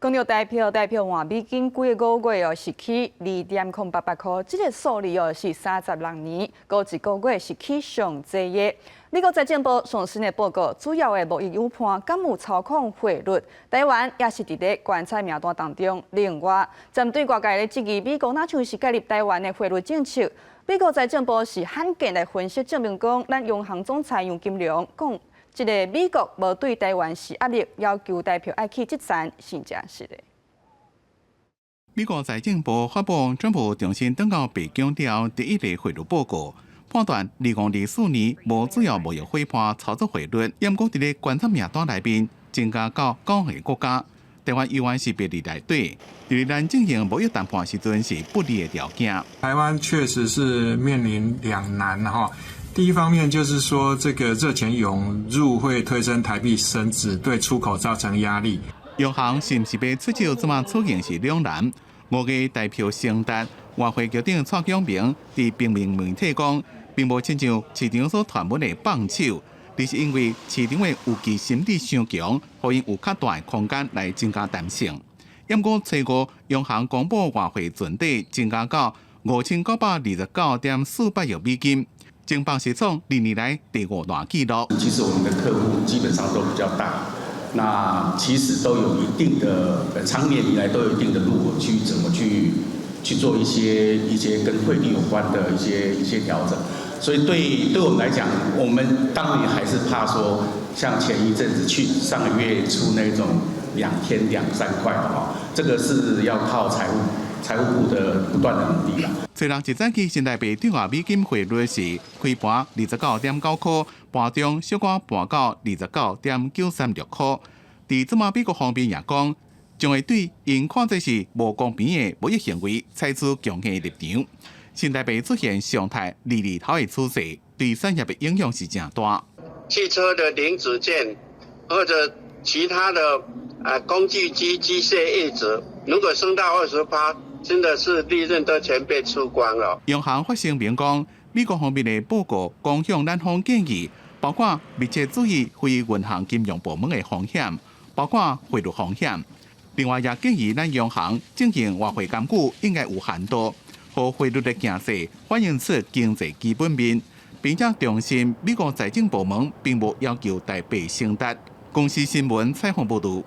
講著台票，台票換美金規个五月哦是起2.088箍，這个數字哦是36年，閣一個月是起上濟的。美國財政部上新的報告，主要的貿易友伴敢有操控匯率？台灣也是佇咧觀察名單當中。另外，針對外界咧質疑美國若像是介入台灣的匯率政策，美國財政部是罕見來分析證明講，咱央行總裁楊金龍講，這个美國無對台灣施壓力，要求台票愛起這層是誠實的。美國財政部發布川普重新登到白宮了後第一個匯率報告，判斷2024年無主要貿易夥伴操作匯率，毋過佇咧觀察名單內面增加到九個國家，台灣猶原是排佇內底，佇咱進行貿易談判時陣是不利的條件。台灣確實是面臨兩難哈。第一方面就是說，這個熱錢湧入會推升台幣升值，對出口造成壓力。央行是毋是欲出手這馬處境是兩難。五月台票升值，外匯局長蔡強明佇平面媒體講，並無親像市場所傳聞的放手，而是因為市場的預期心理傷強，予𪜶有較大的空間來增加彈性。毋過初五央行公布外匯存底增加到5929.48億美金，前榜是創歷年來第五大紀錄。其實我們的客戶基本上都比較大，那其實都有一定的，長年以來都有一定的路去怎麼去做一些跟匯率有關的一些調整。所以對我們來講，我們當然還是怕說，像前一陣子去上個月初那種兩天兩三塊的哈，這個是要靠財務部的不斷的努力啦。雖然一早起新台幣對外美金匯率是開盤29.9塊，盤中小可盤到29.936塊。佇這馬美國方面也講，將會對𪜶看做是無公平的貿易行為採取強硬立場。新台幣出現常態二字頭的趨勢，對產業的影響是誠大。汽車的零組件或者其他的啊工具機、機械業者，如果升到28，真的是利潤都全被吃光了。央行發聲明講，美國方面的報告共向咱方建議，包括密切注意非銀行金融部門的風險，包括匯率風險。另外，也建議咱央行進行外匯干預應該有限度，予匯率的形勢反映出經濟基本面，並且重申美國財政部門並無要求台幣升值。公視新聞採訪報導。